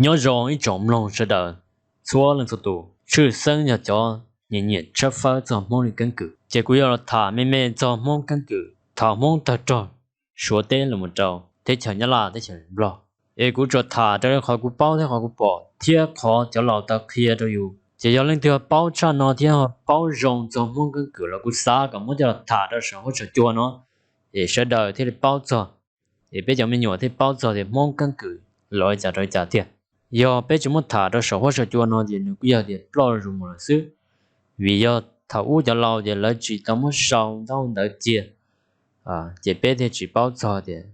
Nyob zoo ib tsoom mloog sawv daws, txhua leej txhua tus, tshwj xeeb yog cov nyiam nyiam tshawb fawb txog Hmoob li keeb kwm, ces kuv yuav los tham me me txog Hmoob keeb kwm thaum Hmoob tawg rog Suav teb los mus rau teb chaws Nyab Laj teb chaws Nplog. Es kuv tsuas tham raws li qhov kuv paub thiab qhov kuv pom thiab qhov cov laus tau qhia rau yus. Ces yog leej twg ho paub tshaj no thiab ho paub zoo txog Hmoob keeb kwm los kuv xav kom muab coj los tham rau saum huab saum cua no, es sawv daws thiaj li paub txog, es peb cov me nyuam thiaj paub txog tias Hmoob keeb kwm los li cas rau li cas tiag. Yog peb tsis muab tham rau saum huab saum cua no ces nws kuj yog tias ploj zuj zus mus lawm xwb. Vim yog thaum ub cov laus ces lawv tsis tau muab sau ntaub ntawv cia, ces peb thiaj tsis paub txog tias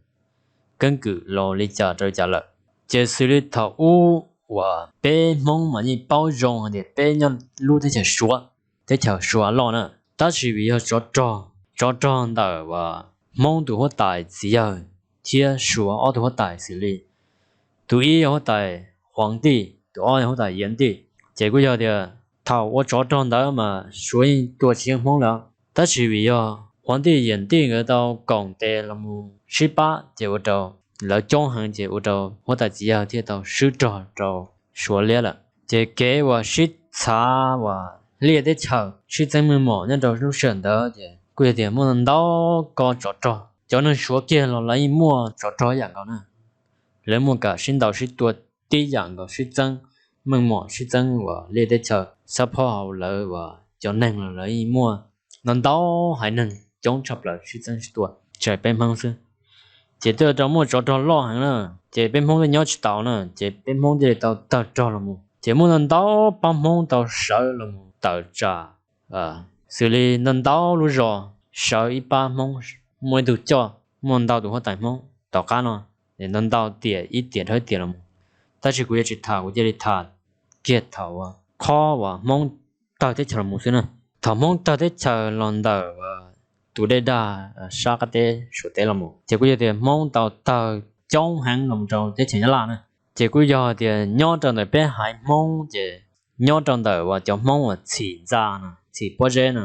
keeb kwm los li cas rau li cas lawm. Ces xws li thaum ub uas peb Hmoob mas yeej paub zoo hais tias peb nyob lub teb chaws Suav, teb chaws Suav loj na, tab sis vim yog tsov rog, tsov rog ntawm uas Hmoob tus huab tais txiv yawg thiab Suav ob tug huab tais xws li tus ib yog huab tais Huav Tij, tus ob yog huab tais Yias Tij. Ces kuj yog tias thaum ua tsov rog ntawd mas Suav yeej tua tsis yeej Hmoob lawm, tab sis vim yog Huav Tij Yias Tij nkawd tau koom tes los mus sib pab ces ua rau lawv coob heev ces ua rau huab tais txiv yawg thiaj tau swb rog rau Suav liab lawm. Ces kev uas sib txhav uas liaj teb chaws sib txeeb meej mom nyob rau lub sij hawm ntawd ces kuj yog tias muaj ntau ko tsov rog. Cov neeg Suav kiag los lawv yeej muaj tsov rog ib yam nkaus na. Lawv muaj kam sib ntaus sib tua tib yam nkaus, sib txeeb meej mom, sib txeeb uas liaj teb chaws, xab phob hauv lawv uas cov neeg los lawv yeej muaj ntau ntau haiv neeg coob tshaj plaws sib txeeb sib tua, tsis hais peb Hmoob xwb. Ces twb rau muaj tsov rog loj heev na, ces peb Hmoob thiaj nyob tsis taus na, ces peb Hmoob thiaj li tau tawg rog los mus. Ces muaj ntau ntau pab Hmoob tau sawv los mus tawm tsam, xws li ntau ntau lub zos sawv ib pab Hmoob, muaj ib tug coj, muaj ntau tus huab tais Hmoob tom qab no, ntau ntau tiam ib tiam dhau ib tiam los mus. Tab sis kuv yuav tsis tham, kuv cia li tham kiag thaum uas qhov uas Hmoob tawg teb chaws los mus xwb na. Thaum Hmoob tawg teb chaws los ntawm tus dej dag sab qab teb Suav teb los mus ces kuj yog tias Hmoob tau tawg coob heev los rau teb chaws Nyab Laj na. Ces kuj yog tias nyob rau ntawm peb haiv Hmoob ces nyob rau ntawm uas cov Hmoob uas txhim ntxa no, txhim pob zeb no,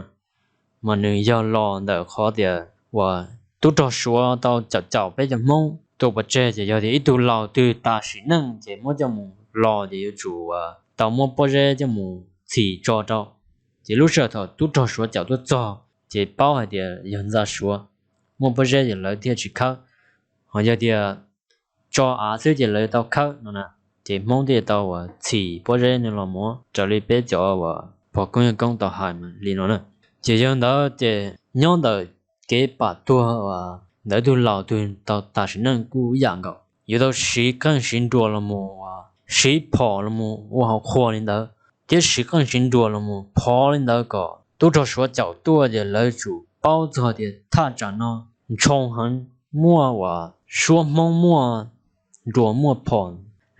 mas nws yog los ntawm qhov tias uas tub rog Suav tau caum caum peb cov Hmoob tua pov tseg ces yog tias ib tug laus twg tas sim neej ces muab coj mus los ces yuav tsum uas tau muab pob zeb coj mus txhim tso rau. Ces lub sij hawm thaum tub rog Suav caum tuaj txog ces paub hais tias yog ntxa Suav, muaj pob zeb ces lawv thiaj tsis khawb. Ho yog tias tso av xwb ces lawv tau khawb no na. Ces Hmoob thiaj tau uas txhim pob zeb no los mus raws li peb cov uas pog koob yawg koob tau hais li no na. Ces yog ntawd ces nyob ntawm kev pam tuag uas ntawm tug laus twg tau tas sim neej kuj ib yam nkaus, yuav tau siv qeej siv nruas los mus uas siv phom los mus ua hauv qhua li ntawd, thiab siv qeej siv nruas los mus phov li ntawd kom tub rog Suav caum tuaj ces lawv tsum paub txog tias thaj tsam no ntshoo heev, muaj uas suab Hmoob, muaj nruas muaj phom.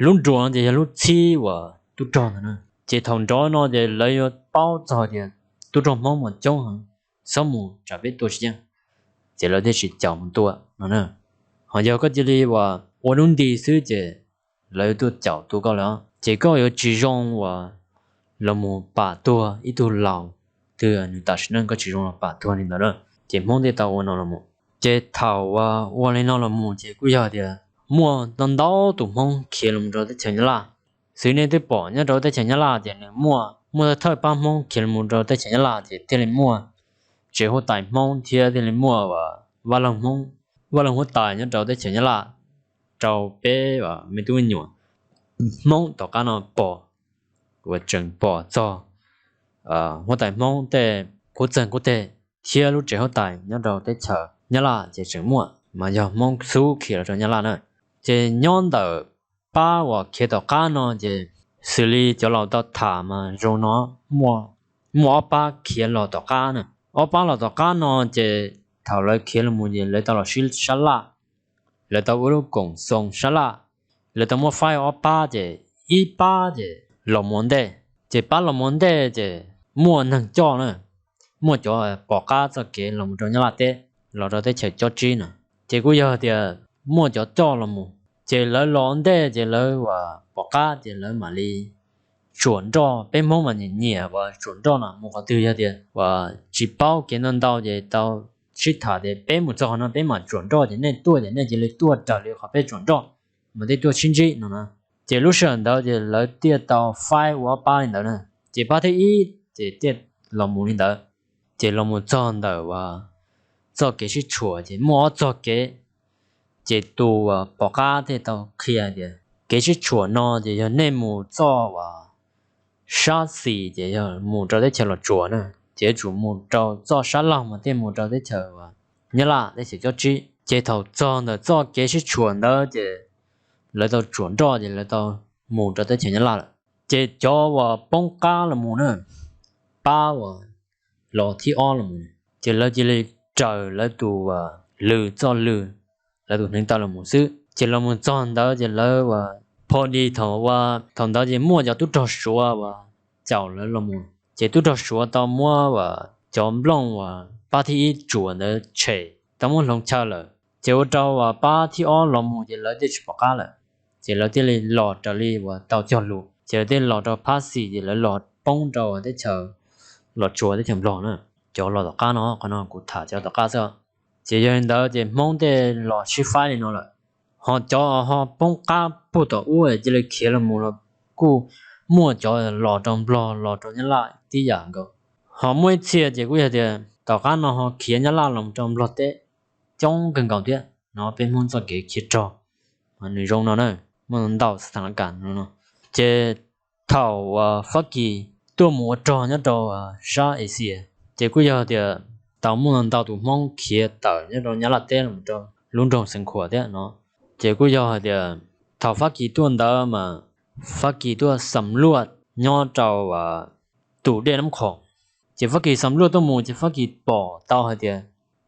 Lub nruas no ces yog lub txhib uas tub rog ntawd na. Ces thaum nrov no ces lawv yuav paub txog tias tub rog Hmoob mas coob heev, txhob mus tsam peb tua tsis yeej. Ces lawv thiaj tsis caum mus tua no na. Ho yog koj cia li uas ua lub nti xwb ces lawv yuav tuaj caum tua koj lawm. Ces koj yuav tsis zoo uas los mus pam tuag ib tug laus twg nws tam sim neej, koj tsis zoo los pam tuag li ntawd na. Ces Hmoob thiaj tau ua no los mus. Ces thaum uas ua li no los mus ces kuj yog tias muaj ntau ntau tus Hmoob khiav los rau teb chaws Nyab Laj. Xws nej twb pom nyob rau teb chaws Nyab Laj ces nws muaj, muaj thawj thawj pab Hmoob khiav los rau teb chaws Nyab Laj ces thiaj li muaj tsev huab tais Hmoob thiab thiaj li muaj Vaj Loog Hmoob, Vaj Loog huab tais nyob rau teb chaws Nyab Laj rau peb me tub me nyuam Hmoob tom qab no pom, uas tseem pom txog huab tais Hmoob tej qub txeeg qub teg thiab lub tsev huab tais nyob rau teb chaws Nyab Laj ces tseem muaj, mas yog Hmoob xub khiav los rau Nyab Laj na. Ces nyob ntawm pab uas khiav tom qab no ces xws li cov laus tau tham mas zoo no, muaj ob pab khiav los tom qab na. Ob pab los tom qab no ces thaum lawv khiav los mus ces lawv tau los sib sab laj, lawv tau ua lub koom xoo sab laj, lawv tau muab faib ob pab ces ib pab ces los mus ua ntej. Ces pab los mus ua ntej ces muaj neeg coj na, muaj cov pom qab txoj kev los mus rau Nyab Laj teb, los rau teb chaws cob tsib na. Ces kuj yog tias muaj cov coj los mus, ces lawv los ua ntej ces lawv uas pom qab ces lawv mam li tsuam nroj. Peb Hmoob mas nyiam nyiam uas tsuam nroj no mus qhov twg yog tias uas tsis paub kev ntau ntau ces tau sib tham tias peb mus txog qhov no peb mam tsuam nroj ces nej tuaj ces nej cia li tuaj raws li qhov peb tsuam nroj, mas tej tuaj sib ntsib no na. Ces lub sij hawm ntawd ces lawv thiaj tau faib ua ob pab li ntawd na. Ces pab thib ib ces thiaj los mus li ntawd, ces los mus txog ntawm uas txoj kev sib tshuam ces muaj ob txoj kev. Ces tus uas pom qab thiaj tau qhia tias kev sib tshuam no ces yog nej mus txoj uas sab xis ces yog mus rau teb chaws Los Tsuas na, ces yuav tsum mus rau txoj sab laug mas thiaj mus rau teb chaws uas Nyab Laj teb chaws cob tsib. Ces thaum txog ntawm txoj kev sib tshuam ntawd ces lawv tau tsuam nroj ces lawv tau mus rau teb chaws Nyab Laj lawm. Ces cov uas poob qab los mus na, pab uas los thib ob los mus, ces lawv cia li raws lawv tus lw txoj lw, lawv tus hneev taw los mus xwb. Ces los mus txog ntawd ces lawv uas pho di thaum ua, thaum ntawd ces muaj cov tub rog Suav uas caum lawv los mus. Ces tub rog Suav tau muab uas cov nplooj uas pab thib ib tsuam ntawd tshem tau muab hloov chaw lawm, ces ua rau uas pab thib ob los mus ces lawv thiaj tsis pom qab lawm. Ces lawv thiaj li los raws li uas tau cog lus, ces lawv thiaj los rau phab xis ces lawv los poob rau teb chaws Los Tsuas teb chaws Nplog na. Cov los tom qab no, qhov no kuv tham cov tom qab xwb. Ces yog li ntawd ces Hmoob thiaj los sib faib li no lawm. Ho cov ho poob qab puag tom ub cia li khiav los mus los kuj muaj cov los rau Nplog los rau Nyab Laj tib yam nkaus. Ho muaj ib txhia ces kuj yog tias tom qab no ho khiav Nyab Laj los rau Nplog teb coob kawg nkaus thiab no. Peb Hmoob txoj kev khiav rog nws zoo no na, muaj ntau xab thas las kas no. Ces thaum uas Fab Kis tuaj mus ua rog nyob rau sab Axias, ces kuj yog tias tau muaj ntau tus Hmoob khiav tawm nyob rau Nyab Laj teb los rau lub nroog Xeev Khuam thiab no. Ces kuj yog hais tias thaum Fab Kis tuaj ntawd mas Fab Kis tuaj xam luaj nyob rau tus dej Nab Khoom. Ces Fab Kis xam luaj tuaj mus ces Fab Kis pom tau hais tias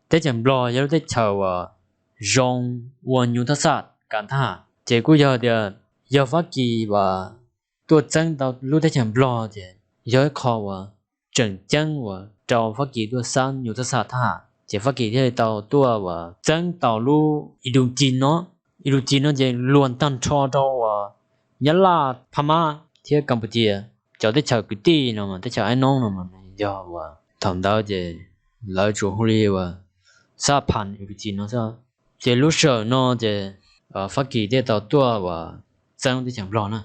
teb chaws Nplog yog lub teb chaws uas zoo ua nyuj thaj xaj kav thaj ham. Ces kuj yog tias yog Fab Kis uas tuaj txeeb tau lub teb chaws Nplog ces yog ib qho uas tseem ceeb uas rau Fab Kis tuaj xab nyuj thaj xaj thaj ham. Ces Fab Kis thiaj li tau tuaj uas txeeb tau lub Iducin no. Iducin no ces luag tag nrho rau uas Nyab Laj, Phab Mab thiab Kas Pus Cias cov teb chaws kwv tij no mas teb chaws Aib Noob no mas yog uas thaum ntawd ces lawv tsuas hu li uas xab phas Iducin no xwb. Ces lub sij hawm no ces Fab Kis thiaj tau tuaj uas txeeb teb chaws Nplog na.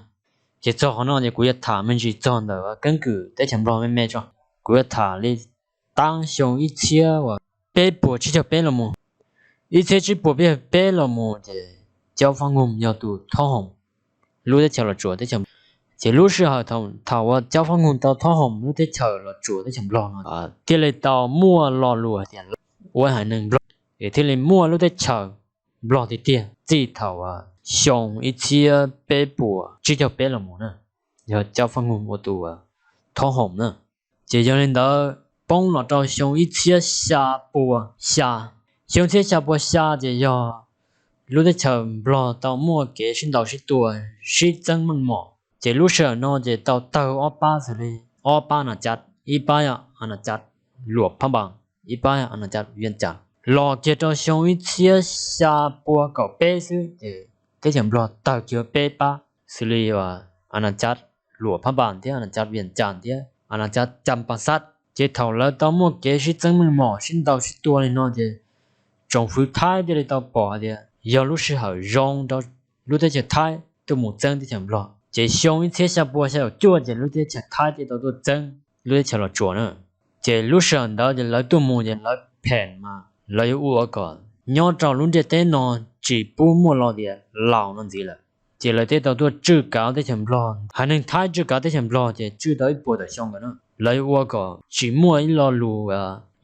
Ces txog qhov no ces kuv yuav tham me ntsis txog ntawm keeb kwm teb chaws Nplog me me tso. Kuv yuav tham li taab xyoo ib txhiab uas peb puas tsib caug peb los mus, ib txhiab tsib puas peb caug peb los mus ces Caub Fab Nug yog tus thob hoom lub teb chaws Los Tsuas teb chaws. Ces lub sij hawm thaum uas Caub Fab Nug tau thob hoom lub teb chaws Los Tsuas teb chaws Nplog no thiaj li tau muaj lo lus hais tias ua haiv neeg Nplog, es thiaj li muaj lub teb chaws Nplog tiag tiag txij thaum uas xyoo ib txhiab peb puas tsib caug peb los mus na, yog Caub Fab Nug ua tus thob hoom na. Ces yog li ntawd poob los rau xyoo ib txhiab xya pua xya, xyoo ib txhiab xya pua xya ces yog lub teb chaws Nplog tau muaj kev sib ntaus sib tua, sib txeeb meej mom. Ces lub sij hawm no ces tau tawg ob pab xws li ob pab nas cav, ib pab yog a nas cav Luam Phab Npas, ib pab yog a nas cav Vias Cas. Los kiag rau xyoo ib txhiab xya pua kaum peb xwb ces teb chaws Nplog tawg kiag peb pab xws li a nas cav Luam Phab Npas thiab a nas cav Vias Cas thiab a nas cav Cas Pas Xab. Ces thaum lawv tau muaj kev sib txeeb meej mom sib ntaus sib tua li no ces tsoom fwv Thaib thiaj li tau pom hais tias yog lub sij hawm zoo rau lub teb chaws Thaib tuaj mus txeeb teb chaws Nplog. Ces xyoo ib txhiab xya pua xya caum cuaj ces lub teb chaws Thaib thiaj tau tuaj txeeb lub teb chaws Los Tsuas na. Ces lub sij hawm ntawd ces lawv tuaj mus ces lawv pheem mas lawv yuav ua kom nyob rau lub ntiaj teb no tsis pub muaj lo tias Laus no ntxiv lawm. Ces lawv thiaj tau tuaj tswj kav teb chaws Nplog. Haiv neeg Thaib tswj kav teb chaws Nplog ces tswj tau ib puas tawm xyoo ntawd na, lawv yuav ua kom tsis muaj ib lo lus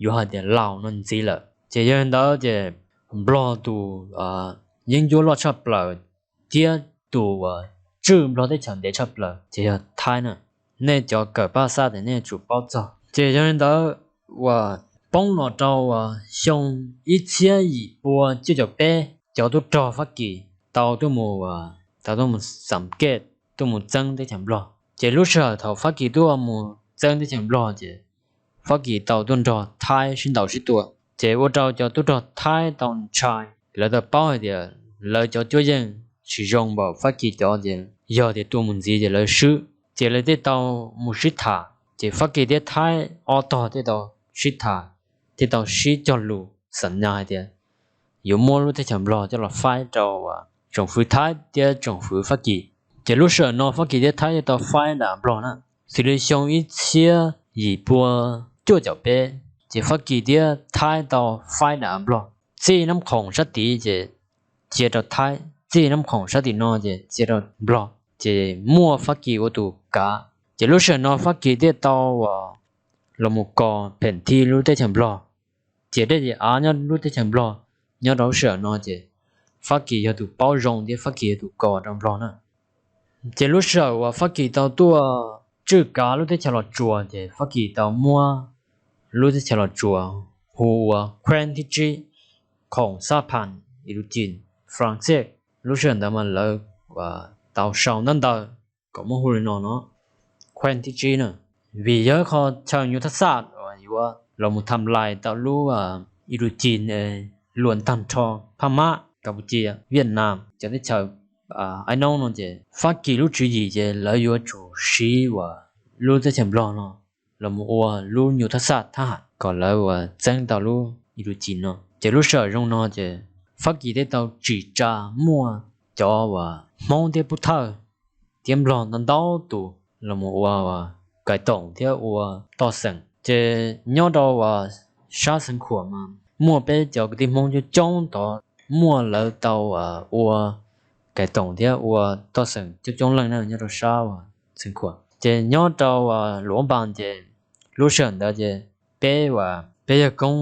yuav hais tias Laus no ntxiv lawm. Ces yog li ntawd ces Nplog tus yeeb ncuab loj tshaj plaws thiab tus uas tswj Nplog teb chaws ntev tshaj plaws ces yog Thaib na. Nej cov kawm Paj Xaj ces nej yuav tsum paub txog. Ces yog li ntawd uas poob los rau uas xyoo ib txhiab yim pua cuaj caum peb, cov tub rog Fab Kis tau tuaj mus, tau tuaj mus xam kej, tuaj mus txeeb teb chaws Nplog. Ces lub sij hawm thaum Fab Kis tuaj mus txeeb teb chaws Nplog ces Fab Kis tau tuaj nrog Thaib sib ntaus sib tua, ces ua rau cov tub rog Thaib tau ntshai. Lawv tau paub hais tias lawv cov cuab yeej tsis zoo npaum Fab Kis cov ces yog tias tua mus ntxiv ces lawv swb. Ces lawv thiaj tau mus sib tham, ces Fab Kis thiab Thaib ob tog thiaj tau sib tham, thiaj tau sib cog lus xam nyas hais tias yuav muab lub teb chaws Nplog coj los faib rau tsoom fwv Thaib thiab tsoom fwv Fab Kis. Ces lub sij hawm no Fab Kis thiab Thaib tau faib dam Nplog na. Xws li xyoo ib txhiab yim pua cuaj caum peb, ces Fab Kis thiab Thaib tau faib dam Nplog. Txij Nab Khoom sab tid ces cia rau Thaib, txij Nab Khoom sab tim no ces cia rau Nplog, ces muaj Fab Kis ua tus kav. Ces lub sij hawm no Fab Kis thiaj tau los mus kos phem thi lub teb chaws Nplog. Ces dej ces av nyob lub teb chaws Nplog, nyob rau lub sij hawm no ces Fab Kis yog tus paub zoo thiab Fab Kis yog tus kos rau Nplog na. Ces lub sij hawm uas Fab Kis tau tuaj tswj kav lub teb chaws Los Tsuas ces Fab Kis tau muab lub teb chaws Los Tsuas hu ua Khoom thib tsib, Khoom Xab Phas Ilucin Frances. Lub sij hawm ntawd mas lawv tau sau ntaub ntawv kom muab hu li no no, Khoom thib tsib na, vim yog qho chaw nyuj thab xaj uas yuav los mus tham lais tau lub Ilucin luam tag nrho, Phab Mab, Kas Pus Cia, Viaj Nam, cov teb chaws Aib Noob no ces Fab Kis lub tswv yim ces lawv yuav tsum siv uas lub teb chaws Nplog no los mus ua lub nyuj thab xaj thab ham kom lawv uas txeeb tau lub Ilucin no. Ces lub sij hawm zoo no ces Fab Kis thiaj tau tsim tsa muaj cov uas Hmoob thiab Pub Thawj thiab Nplog ntau ntau tus los mus ua kais toom thiab ua toj xeem. Ces nyob rau uas sab Xeev Khuam mas muaj peb cov kwv tij Hmoob coob coob tod, muaj lawv tau ua kais toom thiab ua toj xeem coob coob leej na nyob rau sab uas Xeev Khuam. Ces nyob rau Luam Npas ces lub sij hawm ntawd ces peb uas peb yawg koob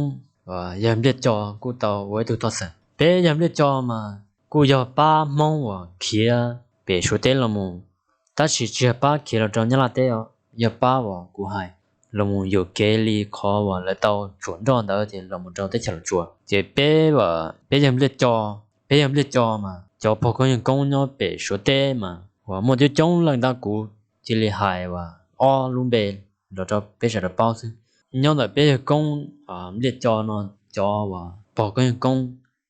uas yawg Npliaj Co kuj tau ua ib tug toj xeem. Peb yawg Npliaj Co mas kuj yog pab Hmoob uas khiav pem Suav teb los mus, tab sis tsis yog pab khiav los rau Nyab Laj teb os, yog pab uas kuv hais los mus yuam kev li qhov uas lawv tau tsuam nroj ntawd ces los mus rau teb chaws Los Tsuas. Ces peb, peb yawg Npliaj Co, peb yawg Npliaj Co mas cov pog koob yawg koob nyob pem Suav teb mas uas muaj coob coob leej ntag, kuv cia li hais uas ob lub npe los rau peb sawv daws paub xwb. Nyob ntawm peb yawg koob Npliaj Co no cov uas pog koob yawg koob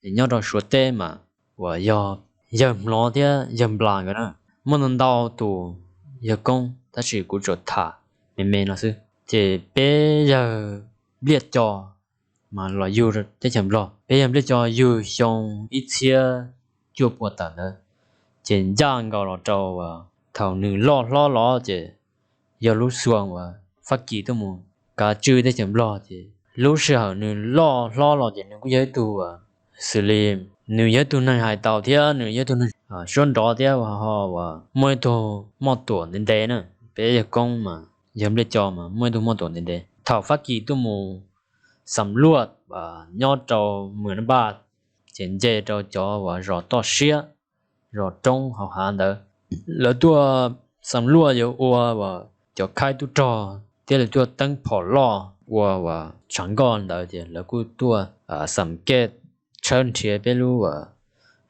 es nyob rau Suav teb mas uas yog yawg Hmlov thiab yawg Nplas nkawd na. Muaj ntau ntau tus yawg koob tab sis kuv tsuas tham me me no xwb. Ces peb yawg Npliaj Co mas los yug teb chaws Nplog, peb yawg Npliaj Co yug xyoo ib txhiab cuaj pua tawm ntawd, ces ncaj nkaus los rau uas thaum nws loj hlob los ces yog lub xyoo uas Fab Kis tuaj mus kav tswj teb chaws Nplog ces lub sij hawm nws loj hlob los ces nws kuj yog ib tug uas xws li nws yog ib tug neeg hais tau thiab nws yog ib tug neeg suab nrov thiab ho uas muaj ib tug moj tuam ntev ntev na. Peb yawg koob mas yawg Npliaj Co mas muaj ib tug moj tuam ntev ntev. Thaum Fab Kis tuaj mus xam luaj nyob rau Mws Nab Npaj, ces nce rau cov uas zos toj siab, zos roob hauv hav ntawd, lawv tuaj xam luaj yuav ua uas cov khaib tub rog thiab lawv tuaj teeb phom loj ua uas tshav nkoj ntawd ces lawv kuj tuaj xam kej tshawb nrhiav peb lub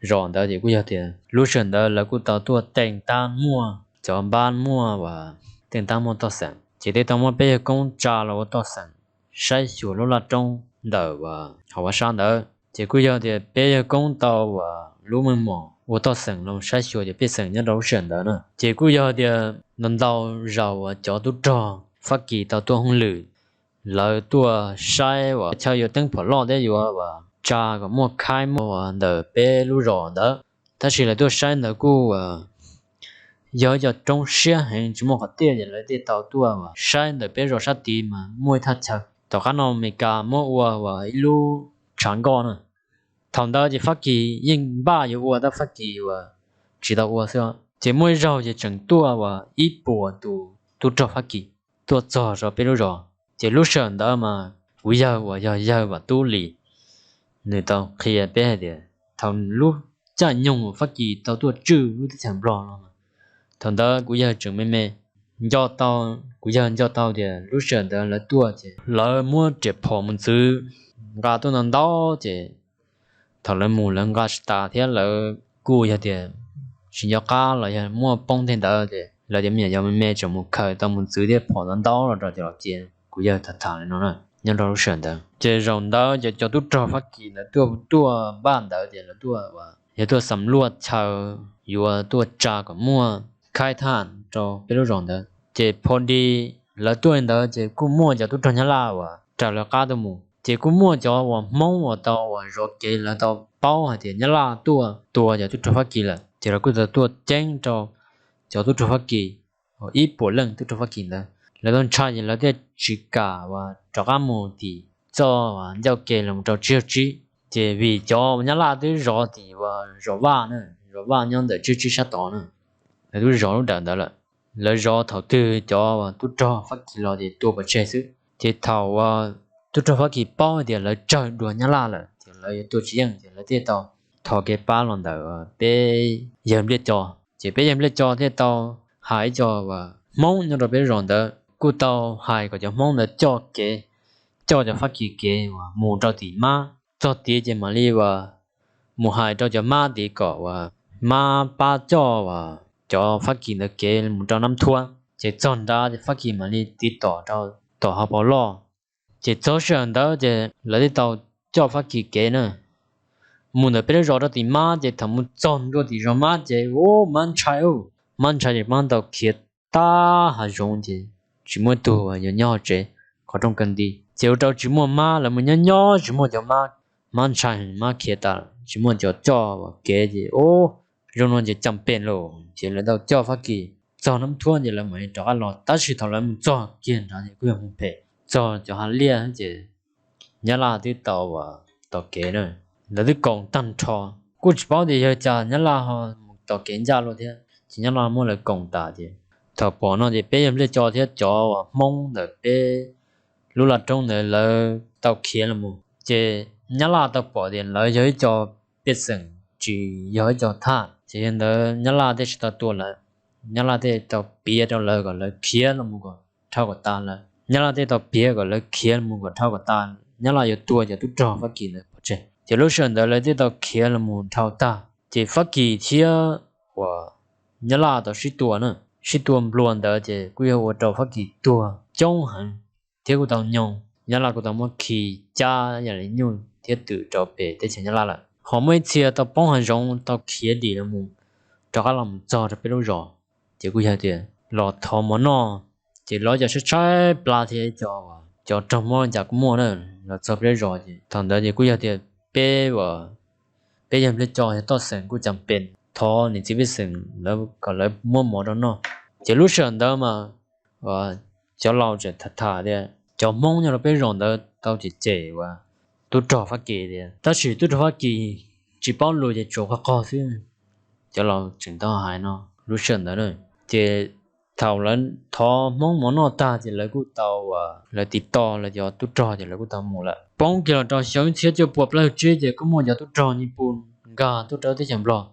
zos ntawd ces kuj yog tias lub sij hawm ntawd lawv kuj tau tuaj teej tab muaj cov npab muaj uas teej tab muaj toj xeem, ces thiaj tau muab peb yawg koob tsa los ua toj xeem saib xyuas lub laj roob ntawm uas hauv vaj sab ntawd. Ces kuj yog tias peb yawg koob tau uas lub meej mom ua toj xeem los saib xyuas cov pej xeem nyob rau lub sij hawm ntawd na. Ces kuj yog tias ntau ntau zaus uas cov tub rog Fab Kis tau tuaj hauj lwm, lawv tuaj saib uas chaw yuav teeb phom loj thiab yuav uas tsa kom muaj khaib muaj uas ntawm peb lub zos ntawd. Tab sis lawv tuaj saib ntawd kuj yog ib co roob siab heev tsis muaj qhov tiaj, ces lawv thiaj tau tuaj uas saib ntawm peb zos sab tid mas muaj ib thaj chaw tom qab no Amelikas muab ua uas ib lub tshav nkoj na. Thaum ntawd ces Fab Kis yeej npaj yuav ua tab Fab Kis uas tsis tau ua xwb. Ces muaj ib zaug ces tseem tuaj uas ib puas tus tub rog Fab Kis tuaj txog rau peb lub zos. Ces lub sij hawm ntawd mas kuv yawg uas yog yawg Vam Tub Lis, nws tau qhia peb hais tias thaum lub caij nyoog uas Fab Kis tau tuaj tswj lub teb chaws Nplog no, thaum ntawd kuv yawg tseem me me, nco tau, kuv yawg nco tau tias lub sij hawm ntawd lawv tuaj ces lawv muab riam phom mus ntxwv nqa tuaj ntau ntau ces thaum lawv mus lawv nqa tsis tas thiab lawv kuj yog tias tsis nco qab los yog muaj poob tej ntawd ces lawv cov me nyuam yaus me me tseem mus khaws tau mus ntxwv thiab phom ntau ntau los rau cov los cia. Kuv yawg tham tham li no na, nyob rau lub sij hawm ntawd ces zaum ntawd ces cov tub rog Fab Kis ntawd tuaj tuaj npaj ntawd ces lawv tuaj uas yog tuaj xam luaj chaw yuav tuaj tsa kom muaj khaib thaj rau peb lub zos ntawd. Ces pho di lawv tuaj li ntawd ces kuj muaj cov tub rog Nyab Laj uas raws lawv qab tuaj mus, ces kuj muaj cov uas Hmoob uas tau uas zov kev lawv tau paub hais tias Nyab Laj tuaj tua cov tub rog Fab Kis lawm ces lawv kuj tau tuaj ceeb rau cov tub rog Fab Kis, ib puas leej tub rog Fab Kis ntawd, lawv tau ntshai ces lawv thiaj tsis kam uas rov qab mus tim txoj ncauj ke los rau tsib caug tsib. Ces vim cov Nyab Laj twb zov tim uas zos Vaj na, zos Vaj nyob ntawm tsib caug tsib sab tod na, lawv twb zov lub dawm ntawd lawm. Lawv zov thaum twg cov tub rog Fab Kis los ces tua pov tseg xwb. Ces thaum uas tub rog Fab Kis paub tias lawv tsawg dua Nyab Laj lawm ces lawv yuav tua tsis yeej ces lawv thiaj tau thov kev pab los ntawm peb yawg Npliaj Co. Ces peb yawg Npliaj Co thiaj tau hais ib co uas Hmoob nyob rau peb zos ntawd kuj tau hais kom cov Hmoob ntawd coj kev, coj cov Fab Kis kev uas mus rau tim Mab. Txog tid ces mam li uas mus hais rau cov Mab tid kom uas Mab pab coj uas cov Fab Kis ntawd kev mus rau Nab Thuab. Ces txog nrad ces Fab Kis mam li tiv tom rau tom Hav Pov Loj. Ces txog sij hawm ntawd ces lawv thiaj tau coj Fab Kis kev na, mus ntawm peb lub zos rau tim Mab. Ces thaum mus txog ntua tim zos Mab ces ub, Mab ntshai ub, Mab ntshai ces Mab tau khiav tag hav zoov ces tsis muaj tug uas yuav nyob hauv tsev, qhov rooj kawg nti. Ces ua rau tsis muaj Mab, lawv mus nyob nyob tsis muaj cov Mab, Mab ntshai heev, Mab khiav tas, tsis muaj cov coj uas kev ces ub, zoo no ces cam pem lawm ces lawv tau coj Fab Kis txog Nab Thuab ces lawv mam li rov qab los. Tab sis thaum lawv mus txog kiag nrad ces kuj yog mus phem txog cov hav liaj ces Nyab Laj twb tau uas tos kev na, lawv twb koom tag nrho, kuj tsis paub tias yog cas Nyab Laj ho mus tos kev ncaj luaj thiab ces Nyab Laj muab lawv koom tas ces thaum pom no ces peb yawg Npliaj Co thiab cov uas Hmoob ntawm peb lub laj roob ntawd lawv tau khiav los mus. Ces Nyab Laj tau pom tias lawv yog ib co pej xeem, tsis yog ib co thaj, ces yog ntawd Nyab Laj thiaj tsis tau tua lawv. Nyab Laj thiaj tau piav rau lawv kom lawv khiav los mus kom dhau kom tas lawv, Nyab Laj thiaj tau piav kom lawv khiav los mus kom dhau kom tas, Nyab Laj yuav tua cov tub rog Fab Kis ntawd pov tseg. Ces lub sij hawm ntawd lawv thiaj tau khiav los mus dhau tag. Ces Fab Kis thiab uas Nyab Laj tau sib tua na, sib tua nplua ntawd ces kuj yog ua rau Fab Kis tuag coob heev thiab kuj tau nyo. Nyab Laj kuj tau muab khi cab yam li nyuj thiab twm rau pem teb chaws Nyab Laj lawm. Ho muaj ib txhia tau poob hav zoov tau khiav dim los mus, rov qab los mus txog rau peb lub zos, ces kuj yog tias los thov mov noj. Ces lawv cov tshaib tshaib plab thiab cov, cov raug mob cas kuj muaj na, los txog peb lub zos ces thaum ntawd ces kuj yog tias peb, peb yawg Npliaj Co yog toj xeem kuj cam pem thov niam txiv pej xeem lawv kom lawv muab mov rau noj. Ces lub sij hawm ntawd mas cov laus tseem tham tham tias cov Hmoob nyob rau peb zos ntawd tau cem cem uas tub rog Fab Kis tias, tab sis tub rog Fab Kis tsis paub lus ces tsuas qog qog xwb. Cov laus tseem tau hais no lub sij hawm ntawd na. Ces thaum lawv thov Hmoob mov noj tag ces lawv kuj tau, lawv tiv toj lawv cov tub rog ces lawv kuj tau mus lawm. Poob kiag los rau xyoo ib txhiab cuaj pua plaub caug tsib ces kuj muaj cov tub rog Nyij Pooj nkag tuaj rau teb chaws Nplog.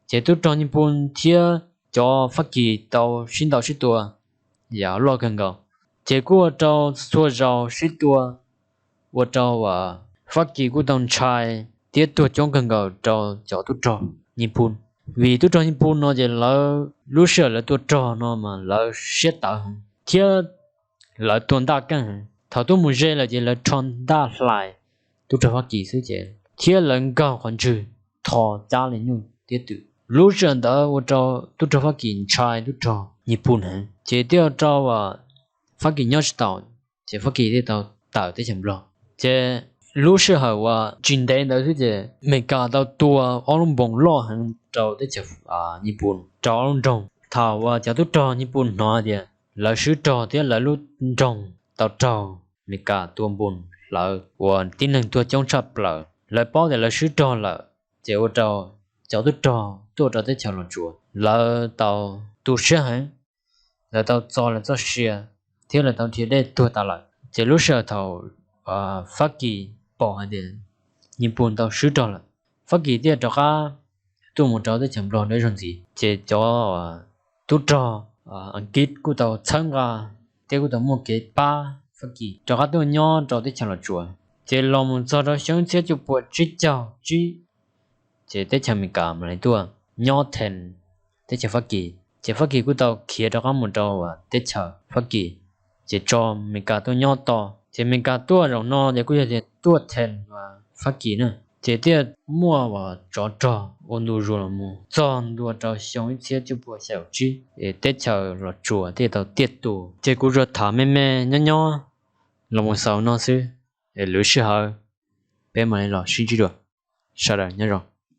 Ces tub rog Nyij Pooj thiab cov Fab Kis tau sib ntaus sib tua yam loj kawg nkaus. Ces kuj ua rau txhua zaus sib tua, ua rau uas Fab Kis kuj tau ntshai thiab tuag coob kawg nkaus rau cov tub rog Nyij Pooj. Vim tub rog Nyij Pooj no ces lawv lub sij hawm lawv tua rog no mas lawv siab tawv heev thiab lawv tua ntaj keej heev. Thaum tuaj mus ze lawm ces lawv rho ntaj hlais tub rog Fab Kis xwb ces thiab lawv nkaug qhov ntswg tho cab li nyuj thiab twm. Lub sij hawm ntawd ua rau tub rog Fab Kis ntshai tub rog Nyij Pooj heev ces thiaj ua rau uas Fab Kis nyob tsis taus, ces Fab Kis thiaj tau tawm teb chaws Nplog. Ces lub sij hawm uas tsis ntev ntawd xwb ces Amelikas tau tua ob lub npoos loj heev rau teb chaws Nyij Pooj rau ob lub nroog. Thaum uas cov tub rog Nyij Pooj hnov tias lawv swb rog thiab lawv lub nroog tau raug Amelikas tua npoos hlawv ua tib neeg tuag coob tshaj plaws, lawv paub tias lawv swb rog lawm, ces ua rau cov tub rog tuaj rau teb chaws Los Tsuas lawv tau tu siab heev, lawv tau txo lawv txoj sia thiab lawv tau dhia dej tuag tas lawm. Ces lub sij hawm thaum Fab Kis pom hais tias Nyij Pooj tau swb rog lawm, Fab Kis thiaj rov qab tuaj mus rau teb chaws Nplog deb zog ntxiv. Ces cov tub rog Askiv kuj tau txhawb nqa thiab kuj tau muaj kev pab Fab Kis rov qab tuaj nyob rau teb chaws Los Tsuas. Ces los mus txog rau xyoo txhiab cuaj pua tsib caug tsib, ces teb chaws Amelikas mam li tuaj nyob thees teb chaws Fab Kis, ces Fab Kis kuj tau khiav rov qab mus rau teb chaws Fab Kis, ces tso Amelikas tuaj nyob tos. Ces Amelikas tuaj zaum no ces kuj yog tias tuaj thees Fab Kis na, ces thiaj muaj uas tsov rog ua ntu zus los mus txog ntua rau xyoo ib txhiab cuaj pua xya caum tsib, es teb chaws Los Tsuas thiaj tau tiaj tus. Ces kuv tsuas tham me me nyob nyob los mus xaus no xwb, es lwm sij hawm peb mam li los sib ntsib dua. Sawv daws nyob zoo.